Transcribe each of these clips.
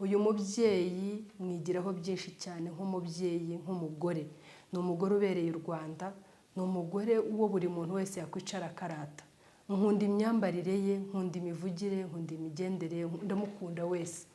Uyu mubyeyi mwigiraho byinshi cyane nk'umubyeyi, nk'umugore. Ni umugore ubereye u Rwanda, ni umugore uwo buri muntu wese yakwicara akarata. Nkunda imyambarire ye, nkunda imivugire, nkunda imigendere, ndamukunda wese.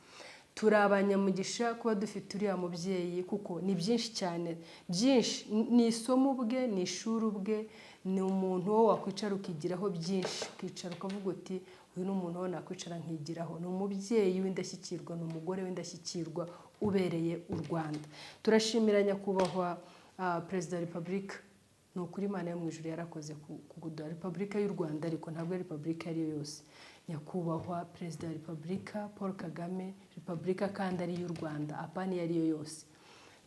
Turi abanyamugisha kuba dufite uriya mubyeyi, kuko ni byinshi cyane, byinshi. Ni isomo ubwe, ni ishuri ubwe, ni umuntu wo wakwicara ukigiraho byinshi, ukicara ukavuga uti: "Uyu ni umuntu wo nakwicara nkigiraho." Ni umubyeyi w'indashyikirwa, ni umugore w'indashyikirwa ubereye u Rwanda. Turashimira Nyakubahwa Perezida wa Repubulika. Ni ukuri, Imana yo mu ijuru yarakoze kuduha Repubulika y'u Rwanda, ariko ntabwo ari repubulika iyo ari yo yose. Nyakubahwa Perezida wa Repubulika Paul Kagame, repubulika kandi ari iy'u Rwanda, apana iyo ari yo yose.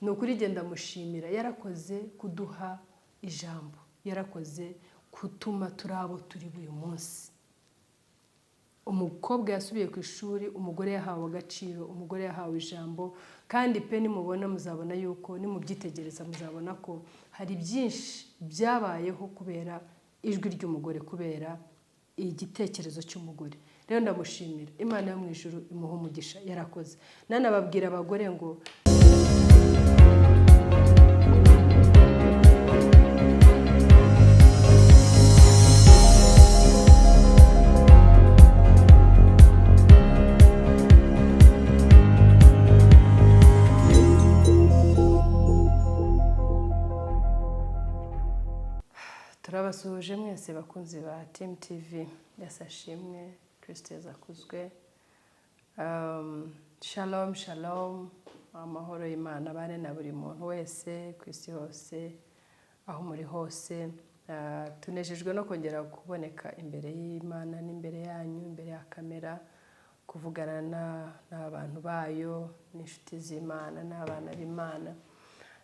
Ni ukuri genda mushimira, yarakoze kuduha ijambo, yarakoze gutuma turi abo turi uyu munsi. Umukobwa yasubiye ku ishuri, umugore yahawe agaciro, umugore yahawe ijambo. Kandi pe, nimubona muzabona yuko, nimubyitegereza muzabona ko hari byinshi byabayeho kubera ijwi ry'umugore, kubera igitekerezo cy'umugore. Rero ndamushimira, Imana yo mu ijuru imuha umugisha, yarakoze. Nanababwira abagore ngo turabasuhuje mwese bakunzi ba Team TV. Yesu ashimwe, Kristo Yesu akuzwe. Shalom shalom, amahoro y'Imana abane na buri muntu wese ku isi hose, aho muri hose. Tunejejwe no kongera kuboneka imbere y'Imana n'imbere yanyu, imbere ya kamera, kuvugana n'abantu bayo, n'inshuti z'Imana n'abana b'Imana.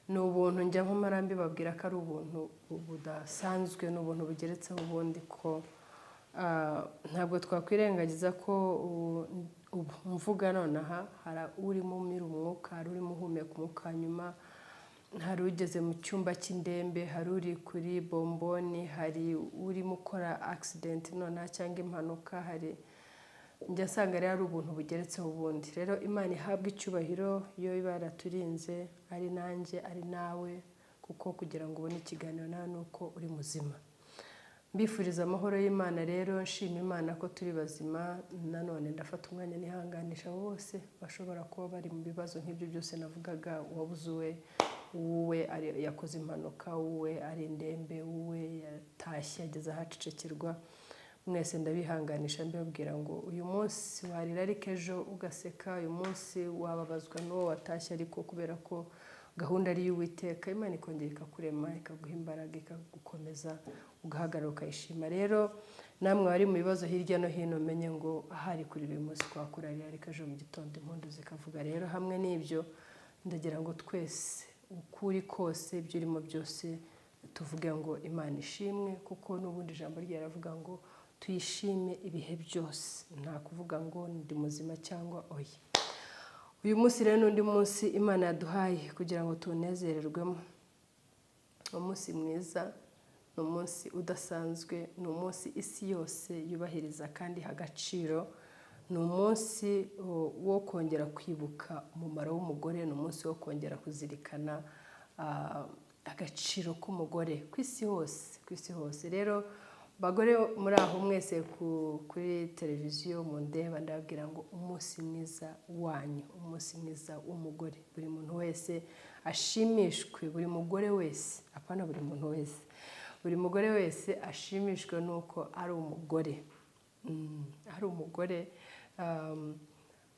Ni ubuntu, njya nkomara mbibabwira ko ari ubuntu budasanzwe, ni ubuntu bugeretseho ubundi, ko ntabwo twakwirengagiza ko ubu mvuga nonaha hari urimo umira umwuka, hari urimo uhumeka umwuka wa nyuma, hari ugeze mu cyumba cy'indembe, hari uri kuri bomboni, hari urimo ukora accident nonaha cyangwa impanuka. Hari njya asanga rero ari ubuntu bugeretseho ubundi. Rero Imana ihabwa icyubahiro iyo iba yaraturinze, ari nanjye ari nawe, kuko kugira ngo ubone ikiganiro nawe ni uko uri muzima. Mbifuriza amahoro y'Imana rero, nshima Imana ko turi bazima. Nanone ndafata umwanya nihanganisha abo bose bashobora kuba bari mu bibazo nk'ibyo byose navugaga: uwabuze uwe, uwe yakoze impanuka, uwe ari indembe, uwe yatashye ageze ahacecekirwa. Mwese ndabihanganisha, mbabwira ngo uyu munsi warira ariko ejo ugaseka, uyu munsi wababazwa n'uwo watashye, ariko kubera ko gahunda ari iy'Uwiteka, Imana ikongera ikakurema, ikaguha imbaraga, ikagukomeza, ugahagarara ukayishima. Rero namwe bari mu bibazo hirya no hino, menye ngo ahari kurira uyu munsi twakurarira, ariko ejo mu gitondo impundu zikavuga. Rero hamwe n'ibyo, ndagira ngo twese, ukuri kose, ibyo urimo byose, tuvuge ngo Imana ishimwe, kuko n'ubundi ijambo rye riravuga ngo tuyishime ibihe byose, nta kuvuga ngo ndi muzima cyangwa oya. Uyu munsi rero n'undi munsi Imana yaduhaye kugira ngo tuwunezererwemo. Umunsi mwiza, ni umunsi udasanzwe, ni umunsi isi yose yubahiriza kandi iha agaciro, ni umunsi wo kongera kwibuka umumaro w'umugore, ni umunsi wo kongera kuzirikana agaciro k'umugore ku isi hose, ku isi hose. Rero bagore muri aho mwese kuri televiziyo mundeba, ndababwira ngo umunsi mwiza wanyu, umunsi mwiza w'umugore. Buri muntu wese ashimishwe, buri mugore wese, apana buri muntu wese, buri mugore wese ashimishwe n'uko ari umugore. Ari umugore.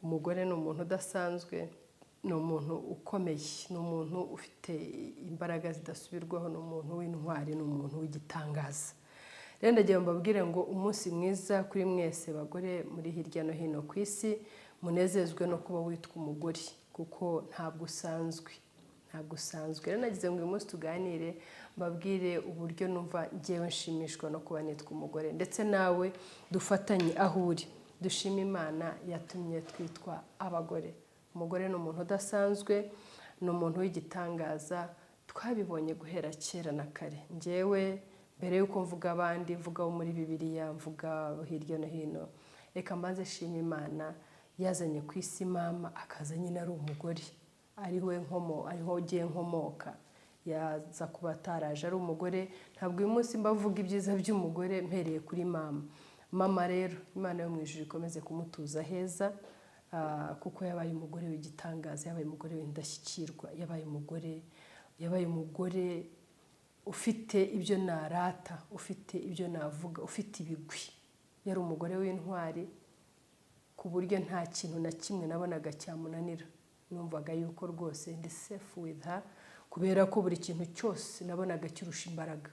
Umugore ni umuntu udasanzwe, ni umuntu ukomeye, ni umuntu ufite imbaraga zidasubirwaho, ni umuntu w'intwari, ni umuntu w'igitangaza. Rero ndagira ngo mbabwire ngo umunsi mwiza kuri mwese bagore muri hirya no hino ku isi. Munezezwe no kuba witwa umugore, kuko ntabwo usanzwe, ntabwo usanzwe. Rero nagize ngo uyu munsi tuganire, mbabwire uburyo numva ngewe nshimishwa no kuba nitwa umugore, ndetse nawe dufatanye aho uri dushima Imana yatumye twitwa abagore. Umugore ni umuntu udasanzwe, ni umuntu w'igitangaza, twabibonye guhera kera na kare. Ngewe mbere y'uko mvuga abandi, mvuga abo muri Bibiliya, mvuga hirya no hino, reka mbanze nshima Imana Yazanye ku isi mama, akaza nyine ari umugore, ariwe nkomo, ariho ugiye nkomoka. Yaza kuba ataraje ari umugore, ntabwo uyu munsi mbavuga ibyiza by'umugore mpereye kuri mama. Mama rero, Imana yo mu ijuru ikomeze kumutuza heza, kuko yabaye umugore w'igitangaza, yabaye umugore w'indashyikirwa, yabaye umugore ufite ibyo narata, ufite ibyo navuga, ufite ibigwi. Yari umugore w'intwari ku buryo nta kintu na kimwe nabonaga cyamunanira. Numvaga yuko rwose ndi safe with her, kubera ko buri kintu cyose nabonaga kirusha imbaraga.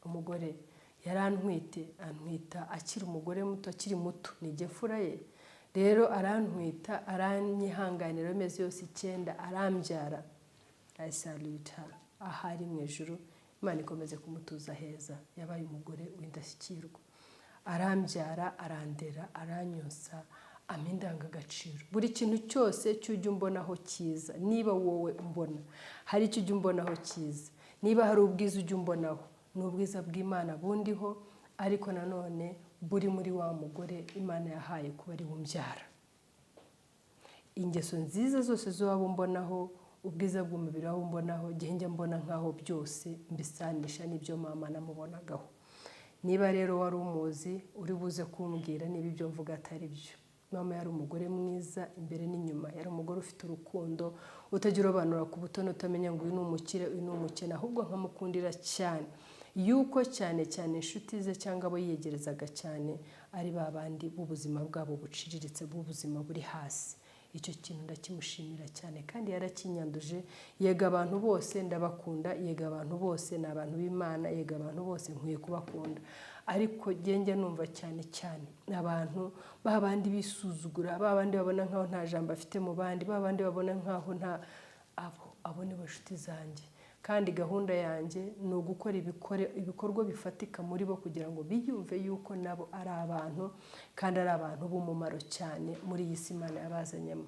Umugore yarantwite, antwita akiri umugore muto, akiri muto, ni mfura ye. Rero arantwita, aranyihanganira amezi yose 9, arambyara. I salute her ahari mu ijuru, Imana ikomeze kumutuza heza. Yabaye umugore w'indashyikirwa, arambyara, arandera, aranyonsa, ampa indangagaciro. Buri kintu cyose cy'ujya umbonaho cyiza, niba wowe umbona hari icyo ujya umbonaho cyiza, niba hari ubwiza ujya umbonaho, ni ubwiza bw'Imana bundiho, ariko nanone buri muri wa mugore Imana yahaye kuba ari umbyara. Ingeso nziza zose zo waba umbonaho, ubwiza bw'umubiri waba umbonaho, njya mbona nkaho byose mbisanisha n'ibyo mama namubonagaho. Niba rero wari umuzi, uri buze kumbwira niba ibyo mvuga atari byo. Mama yari umugore mwiza imbere n'inyuma, yari umugore ufite urukundo, utagira urobanura ku butoni, utamenya ngo uyu ni umukire, uyu ni umukene. Ahubwo nkamukundira cyane yuko cyane cyane inshuti ze cyangwa abo yiyegerezaga cyane ari ba bandi b'ubuzima bwabo buciriritse, b'ubuzima buri hasi. Icyo kintu ndakimushimira cyane kandi yarakinyanduje. Yego, abantu bose ndabakunda, yego, abantu bose ni abantu b'Imana, yego, abantu bose nkwiye kubakunda, ariko njya numva cyane cyane abantu ba bandi bisuzugura, ba bandi babona nkaho nta jambo afite mu bandi, ba bandi babona nkaho nta abo ni bo nshuti zanjye. Kandi gahunda yanjye ni ugukora ibikorwa bifatika muri bo kugira ngo biyumve yuko nabo ari abantu kandi ari abantu b'umumaro cyane muri iyi si Imana yabazanyemo.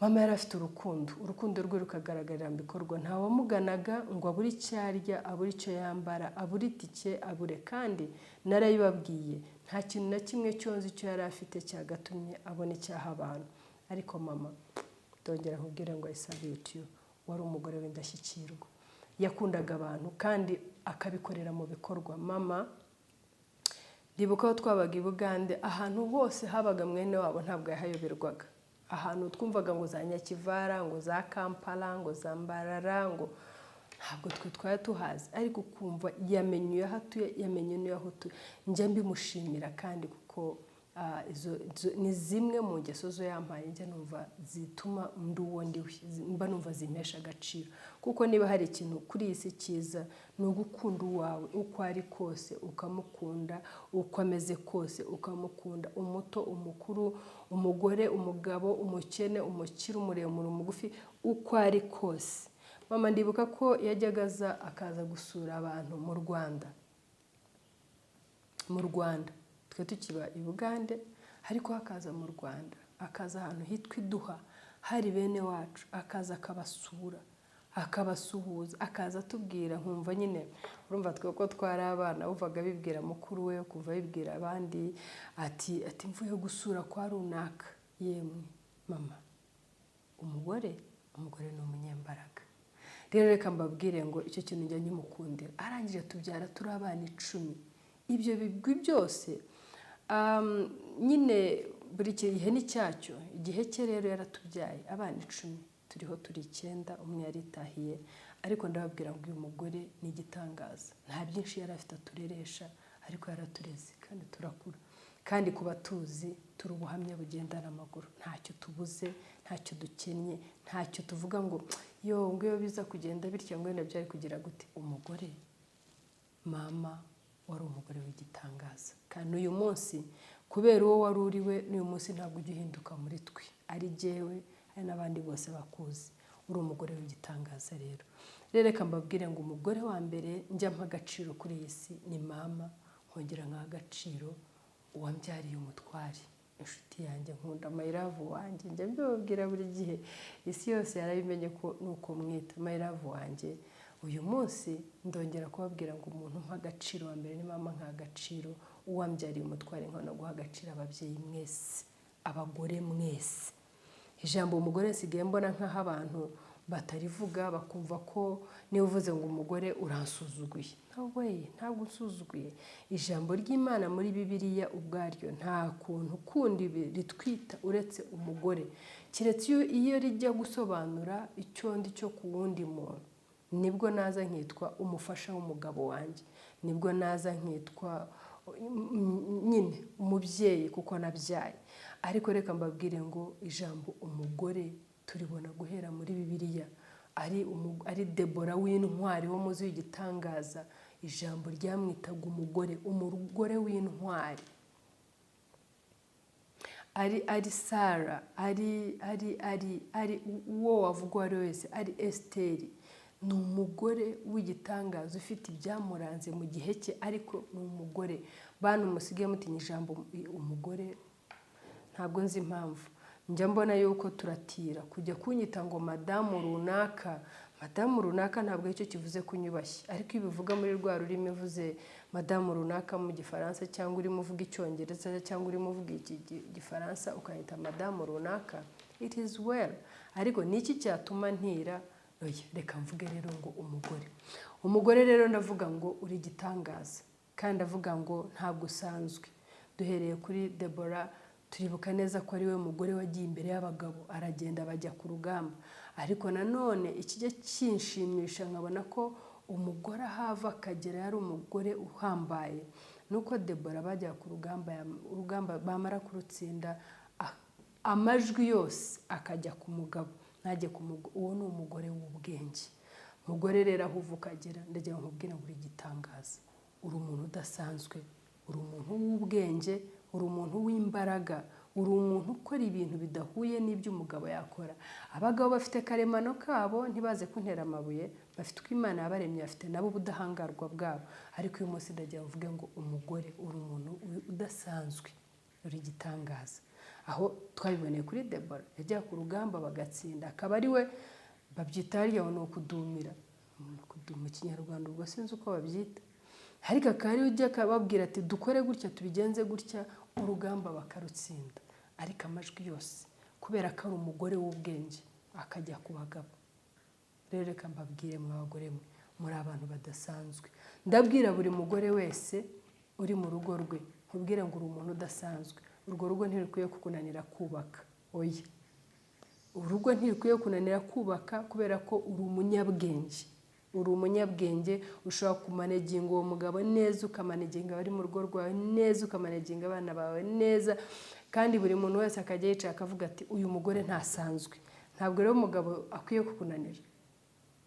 Mama yari afite urukundo, urukundo rwe rukagaragarira mu bikorwa. Ntawamuganaga ngo abure icyo arya, abure icyo yambara, abure itike, abure. Kandi narabibabwiye, nta kintu na kimwe cyonzi icyo yari afite cyagatumye abona icyaha abantu. Ariko mama, ndongera nkubwire ngo I salute you. Wari umugore w'indashyikirwa, yakundaga abantu kandi akabikorera mu bikorwa. Mama, ndibuka aho twabaga i Bugande, ahantu hose habaga mwene wabo ntabwo yahayoberwaga. Ahantu twumvaga ngo za Nyakivara, ngo za Kampala, ngo za Mbarara, ngo ntabwo twe twari tuhazi, ariko ukumva yamenye aho atuye, yamenye n'aho utuye. Njya mbimushimira kandi kuko izo ni zimwe mu ngeso zo yampaye, njya numva zituma ndi uwo ndiwe, mba numva zimpesha agaciro. Kuko niba hari ikintu kuri iyi si cyiza, ni ugukunda uwawe uko ari kose, ukamukunda uko ameze kose, ukamukunda umuto, umukuru, umugore, umugabo, umukene, umukire, umuremure, umugufi, uko ari kose. Mama, ndibuka ko yajyaga aza, akaza gusura abantu mu Rwanda, mu Rwanda twe tukiba i Bugande, ariko akaza mu Rwanda, akaza ahantu hitwa Iduha, hari bene wacu, akaza akabasura, akabasuhuza, akaza atubwira, nkumva nyine, urumva twe ko twari abana, wumvaga abibwira mukuru we, ukumva abibwira abandi, ati "Mvuye gusura kwa runaka." Yemwe mama, umugore ni umunyembaraga. Rero reka mbabwire ngo icyo kintu njya nkimukundira. Arangije tubyara turi abana 10. Ibyo bigwi byose nyine buri gihe ni cyacyo. Igihe cye rero yaratubyaye abana 10, turiho turi icyenda, umwe yaritahiye. Ariko ndababwira ngo uyu mugore ni igitangaza. Nta byinshi yari afite atureresha, ariko yaratureze kandi turakura. Kandi kuba tuzi turi ubuhamya bugendana amaguru, ntacyo tubuze, ntacyo dukennye, ntacyo tuvuga ngo yo ngo iyo biza kugenda bityo ngo wenda byari kugira gute. Umugore mama wari umugore w'igitangaza, kandi uyu munsi kubera uwo wari uri we, n'uyu munsi ntabwo ujya uhinduka muri twe, ari jyewe, hari n'abandi bose bakuzi, uri umugore w'igitangaza. Rero reka mbabwire ngo umugore wa mbere njya mpa agaciro kuri iyi si ni mama, nkongera nkaha agaciro uwambyariye umutware, inshuti yanjye nkunda, my love wanjye. Njya mbibabwira buri gihe, isi yose yarabimenye ko nuko mwita my love wanjye. Uyu munsi ndongera kubabwira ngo umuntu mpa agaciro wa mbere ni mama, nka agaciro uwambyariye umutware, nkabona guha agaciro ababyeyi mwese. Abagore mwese, ijambo umugore nsigaye mbona nk'aho abantu batarivuga, bakumva ko niba uvuze ngo umugore uransuzuguye. No way, ntabwo unsuzuguye. Ijambo ry'Imana muri Bibiliya ubwaryo nta kuntu kundi ritwita uretse umugore, keretse iyo rijya gusobanura icyo ndi cyo ku wundi muntu. Nibwo naza nkitwa umufasha w'umugabo wanjye, nibwo naza nkitwa nyine umubyeyi kuko nabyaye. Ariko reka mbabwire ngo ijambo umugore turibona guhera muri Bibiliya, ari Debora w'intwari wo muzi w'igitangaza. Ijambo ryamwitaga umugore, umugore w'intwari. Ari Sara, ari uwo wavuga uwo ari we wese, ari Esiteri, ni umugore w'igitangaza ufite ibyamuranze mu gihe cye, ariko ni umugore. Bantu musigaye mutinya ijambo umugore, ntabwo nzi impamvu. Njya mbona yuko turatira kujya kunyita ngo madamu runaka. Madamu runaka ntabwo aricyo kivuze kunyubashye, ariko iyo ubivuga muri rwa rurimi, uvuze madamu runaka mu Gifaransa, cyangwa urimo uvuga Icyongereza, cyangwa urimo uvuga Igifaransa, ukanyita madamu runaka, it is well. Ariko ni iki cyatuma ntira? Oya, reka mvuge rero ngo umugore. Umugore rero ndavuga ngo uri igitangaza, kandi ndavuga ngo ntabwo usanzwe. Duhereye kuri Debora, turibuka neza ko ari we mugore wagiye imbere y'abagabo, aragenda bajya ku rugamba. Ariko nanone ikijya kinshimisha nkabona ko umugore ahava akagera yari umugore uhambaye, nuko Debora bajya ku rugamba, urugamba bamara kurutsinda, amajwi yose akajya ku mugabo, ntajye ku mugore. Uwo ni umugore w'ubwenge. Umugore rero aho uva ukagera, ndagira ngo nkubwire ngo uri igitangaza, uri umuntu udasanzwe, uri umuntu w'ubwenge, uri umuntu w'imbaraga, uri umuntu ukora ibintu bidahuye n'ibyo umugabo yakora. Abagabo bafite karemano kabo, ntibaze kuntera amabuye, bafite uko Imana yabaremye, bafite nabo ubudahangarwa bwabo. Ariko uyu munsi ndagira ngo mvuge ngo umugore, uri umuntu udasanzwe, uri igitangaza. Aho twabiboneye kuri Debora, yajya ku rugamba bagatsinda, akaba ari we babyita hariya ni ukudumira mu Kinyarwanda, ubwo sinzi uko babyita, ariko akaba ariwe ujya akababwira ati dukore gutya, tubigenze gutya, urugamba bakarutsinda. Ariko amajwi yose, kubera ko ari umugore w'ubwenge, akajya ku bagabo. Rero reka mbabwire mwa bagore mwe, muri abantu badasanzwe. Ndabwira buri mugore wese uri mu rugo rwe, nkubwire ngo uri umuntu udasanzwe. Urwo rugo ntirukwiye kukunanira kubaka, oya, urugo ntirukwiye kunanira kubaka, kubera ko uri umunyabwenge. Uri umunyabwenge, ushobora kumanaginga uwo mugabo neza, ukamanaginga abari mu rugo rwawe neza, ukamanaginga abana bawe neza, kandi buri muntu wese akajya yicara akavuga ati uyu mugore ntasanzwe. Ntabwo rero umugabo akwiye kukunanira,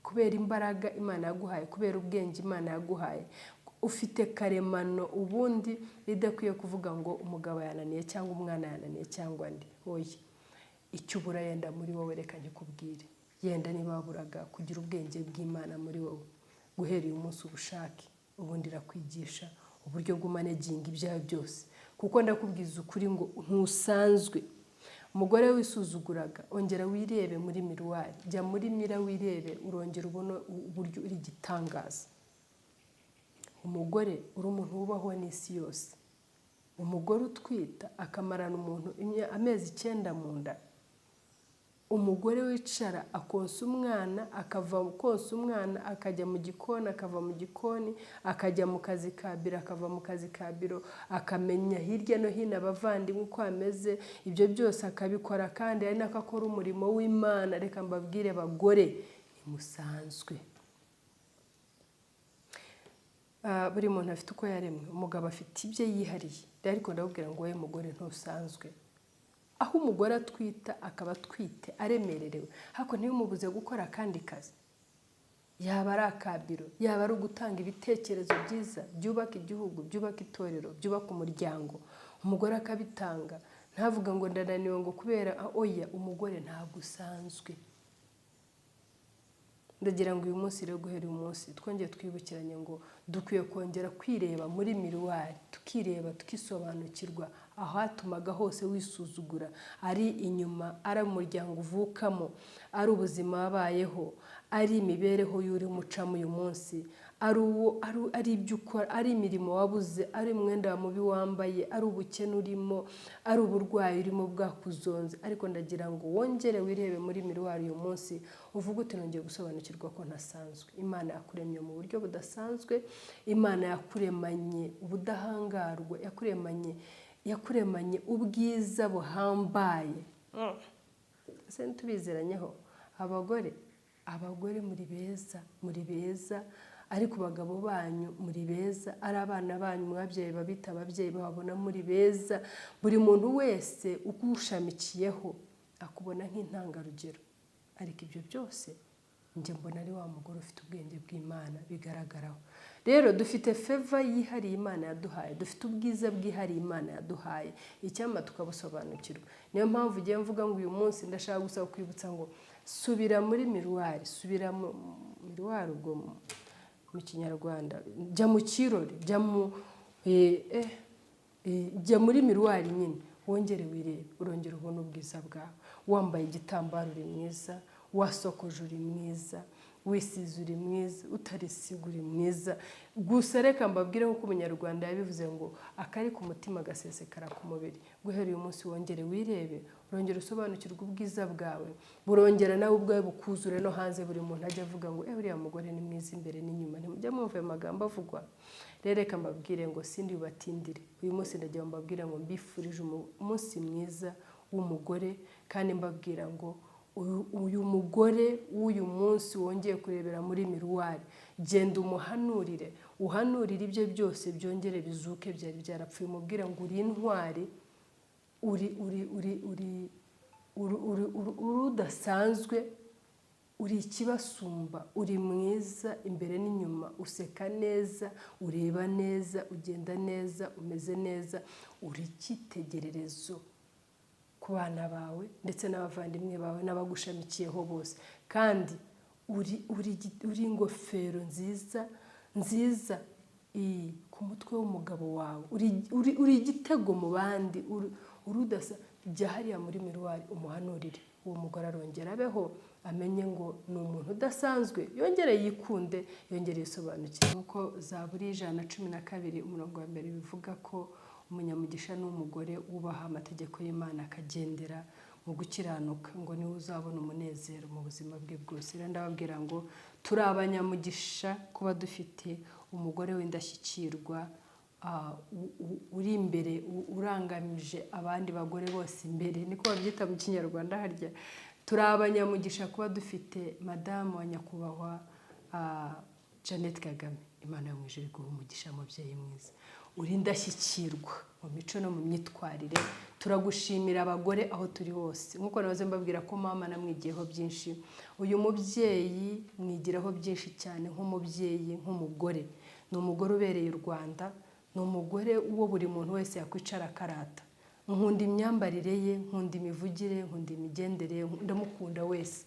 kubera imbaraga Imana yaguhaye, kubera ubwenge Imana yaguhaye. Ufite karemano ubundi idakwiye kuvuga ngo umugabo yananiye cyangwa umwana yananiye cyangwa andi. Oya, icyo ubura yenda muri wowe reka nkikubwire, yenda niba waburaga kugira ubwenge bw'Imana muri wowe, guhera uyu munsi ubushake, ubundi irakwigisha uburyo bw'umanaginga ibyawe byose. Kuko ndakubwiza ukuri ngo ntusanzwe. Umugore wisuzuguraga, ongera wirebe muri miroir, jya muri mirror wirebe, urongera ubone uburyo uri igitangaza. Umugore, uri umuntu wubahwa n'isi yose. Umugore utwita akamarana umuntu amezi 9 mu nda, umugore wicara akonsa umwana, akava konsa umwana akajya mu gikoni, akava mu gikoni akajya mu kazi ka biro, akava mu kazi ka biro akamenya hirya no hino abavandimwe uko ameze, ibyo byose akabikora kandi ari nako akora umurimo w'Imana. Reka mbabwire bagore, ntimusanzwe. Buri muntu afite uko yaremwe, umugabo afite ibye yihariye, ariko ndababwira ngo wowe mugore ntusanzwe. Aho umugore atwita akaba atwite aremererewe, ariko ntibimubuze gukora akandi kazi, yaba ari akabiro, yaba ari ugutanga ibitekerezo byiza byubaka igihugu, byubaka itorero, byubaka umuryango, umugore akabitanga, ntavuga ngo ndananiwe ngo kubera oya, umugore ntabwo usanzwe. Ndagira ngo uyu munsi rero, guhera uyu munsi, twongere twibukiranye ngo dukwiye kongera kwireba muri miroir, tukireba, tukisobanukirwa Ahatumaga hose wisuzugura, ari inyuma, ari umuryango uvukamo, ari ubuzima wabayeho, ari imibereho y'urimo ucamo uyu munsi, ari uwo ari ibyo ukora, ari imirimo wabuze, ari umwenda mubi wambaye, ari ubukene urimo, ari uburwayi urimo bwakuzonze. Ariko ndagira ngo wongere wirebe muri miroir uyu munsi, uvuge uti: "Nongeye gusobanukirwa ko ntasanzwe." Imana yakuremye mu buryo budasanzwe, Imana yakuremanye ubudahangarwa, yakuremanye ubwiza buhambaye. Ese ntitubizeranyeho? Abagore muri beza, muri beza, ariko bagabo banyu muri beza, ari abana banyu mwabyaye babita ababyeyi babona muri beza. Buri muntu wese ugushamikiyeho akubona nk'intangarugero. Ariko ibyo byose njye mbona ari wa mugore ufite ubwenge bw'Imana bigaragaraho. Rero dufite favor yihariye Imana yaduhaye, dufite ubwiza bwihariye Imana yaduhaye, icyampa tukabusobanukirwa. Niyo mpamvu ugiye mvuga ngo uyu munsi ndashaka gusa kwibutsa ngo subira muri miroir, subira mu miroir, ubwo mu Kinyarwanda jya mu kirori, jya muri miroir nyine, wongere wirebe, urongera ubone ubwiza bwawe. Wambaye igitambaro uri mwiza, wasokoje uri mwiza, wisize uri mwiza, utarisiga uri mwiza. Gusa reka mbabwire nk'uko Umunyarwanda yabivuze ngo akari ku mutima gasesekara ku mubiri. Guhera uyu munsi wongere wirebe, urongera usobanukirwe ubwiza bwawe, burongera nawe ubwawe bukuzure no hanze, buri muntu ajya avuga ngo: "Uriya mugore ni mwiza imbere n'inyuma." Ntimujya mwumva ayo magambo avugwa? Rero reka mbabwire ngo sindi bubatindire uyu munsi. Ndagira ngo mbabwire ngo mbifurije umunsi mwiza w'umugore, kandi mbabwira ngo uyu mugore w'uyu munsi wongeye kurebera muri miroir, genda umuhanurire, uhanurire ibye byose byongere bizuke byari byarapfuye. Umubwire ngo uri intwari, uri uri uri uri uri uri uri udasanzwe, uri ikibasumba, uri mwiza imbere n'inyuma, useka neza, ureba neza, ugenda neza, umeze neza, uri icyitegererezo ku bana bawe ndetse n'abavandimwe bawe n'abagushamikiyeho bose. Kandi uri ingofero nziza nziza ku mutwe w'umugabo wawe, uri igitego mu bandi, uri udasa. Jya hariya muri miroir umuhanurire, uwo mugore arongera abeho, amenye ngo ni umuntu udasanzwe, yongere yikunde, yongere yisobanukire. Nk'uko Zaburi 112 umurongo wa 1 bivuga ko umunyamugisha ni umugore wubaha amategeko y'Imana, akagendera mu gukiranuka, ngo niwe uzabona umunezero mu buzima bwe bwose. Rero ndababwira ngo turi abanyamugisha kuba dufite umugore w'indashyikirwa, uri imbere, urangamije abandi bagore bose imbere, niko babyita mu Kinyarwanda harya. Turi abanyamugisha kuba dufite madamu wa nyakubahwa Jeannette Kagame. Imana yo mu ijuru iguhe umugisha, mubyeyi mwiza, uri indashyikirwa mu mico no mu myitwarire. Turagushimira abagore aho turi hose. Nk'uko nahoze mbabwira ko mama namwigiyeho byinshi, uyu mubyeyi mwigiraho byinshi cyane nk'umubyeyi, nk'umugore. Ni umugore ubereye u Rwanda, ni umugore uwo buri muntu wese yakwicara akarata. Nkunda imyambarire ye, nkunda imivugire, nkunda imigendere, ndamukunda wese.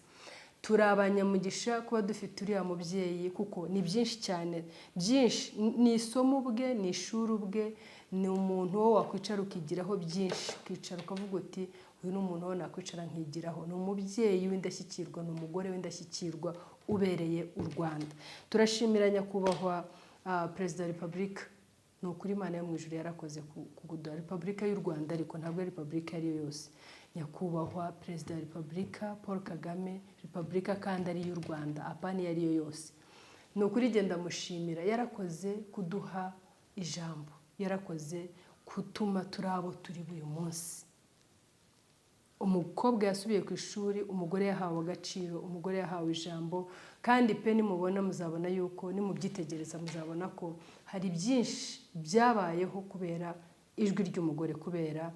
Turi abanyamugisha kuba dufite uriya mubyeyi, kuko ni byinshi cyane, byinshi ni isomo ubwe, ni ishuri ubwe, ni umuntu wo wakwicara ukigiraho byinshi, ukicara ukavuga uti: "Uyu ni umuntu wo nakwicara nkigiraho." Ni umubyeyi w'indashyikirwa, ni umugore w'indashyikirwa ubereye u Rwanda. Turashimira nyakubahwa Perezida wa Repubulika. Ni ukuri Imana yo mu ijuru yarakoze kuduha Repubulika y'u Rwanda, ariko ntabwo ari repubulika iyo ari yo yose. Nyakubahwa Perezida wa Repubulika Paul Kagame, repubulika kandi ari iy'u Rwanda, apana iyo ari yo yose. Ni ukuri genda mushimira, yarakoze kuduha ijambo, yarakoze gutuma turi abo turi uyu munsi. Umukobwa yasubiye ku ishuri, umugore yahawe agaciro, umugore yahawe ijambo. Kandi pe, nimubona muzabona yuko, nimubyitegereza muzabona ko hari byinshi byabayeho kubera ijwi ry'umugore, kubera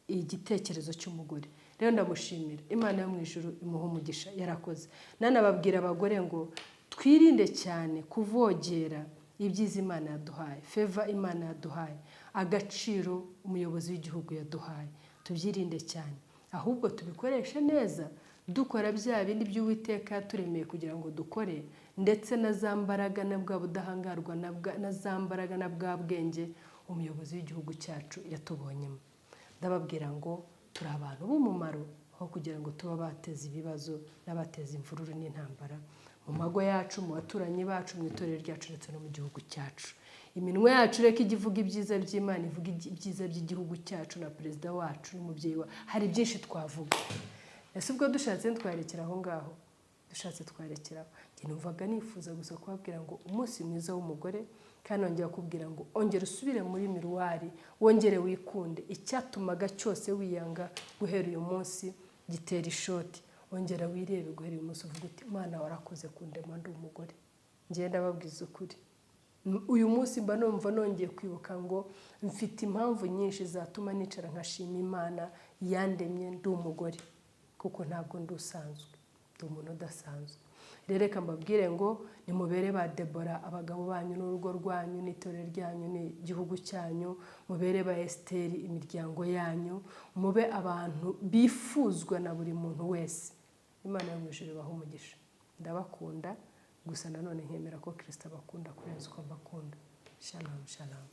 igitekerezo cy'umugore. Rero ndamushimira, Imana yo mu ijuru imuha umugisha, yarakoze. Nanababwira abagore ngo twirinde cyane kuvogera ibyiza Imana yaduhaye, favor Imana yaduhaye, agaciro umuyobozi w'igihugu yaduhaye. Tubyirinde cyane, ahubwo tubikoreshe neza, dukora bya bindi by'Uwiteka yaturemeye kugira ngo dukore, ndetse na za mbaraga na bwa budahangarwa na za mbaraga na bwa bwenge umuyobozi w'igihugu cyacu yatubonyemo. Ndababwira ngo turi abantu b'umumaro, aho kugira ngo tuba bateza ibibazo n'abateza imvururu n'intambara mu mago yacu, mu baturanyi bacu, mu itorero ryacu ndetse no mu gihugu cyacu. Iminwa yacu reka ijye ivuga ibyiza by'Imana, ivuga ibyiza by'igihugu cyacu na perezida wacu n'umubyeyi wacu. Hari byinshi twavuga. Ese ubwo dushatse twarekera aho ngaho? Dushatse twarekeraho. Njye numvaga nifuza gusa kubabwira ngo umunsi mwiza w'umugore, kandi nongera kubwira ngo ongera usubire muri miroir, wongere wikunde. Icyatumaga cyose wiyanga, guhera uyu munsi gitera ishoti. Wongera wirebe guhera uyu munsi, uvuga uti: "Imana, warakoze kundema ndi umugore." Ngenda ndababwiza ukuri, uyu munsi mba numva nongeye kwibuka ngo mfite impamvu nyinshi zatuma nicara nkashima Imana yandemye ndi umugore, kuko ntabwo ndi usanzwe, ndi umuntu udasanzwe. Rero reka mbabwire ngo nimubere ba Debora abagabo banyu n'urugo rwanyu n'itorero ryanyu n'igihugu cyanyu, mubere ba Esiteri imiryango yanyu, mube abantu bifuzwa na buri muntu wese. Imana yo mu ijuru ibahe umugisha. Ndabakunda, gusa nanone nkemera ko Kirisito abakunda kurenza uko mbakunda. Shalom, shalom.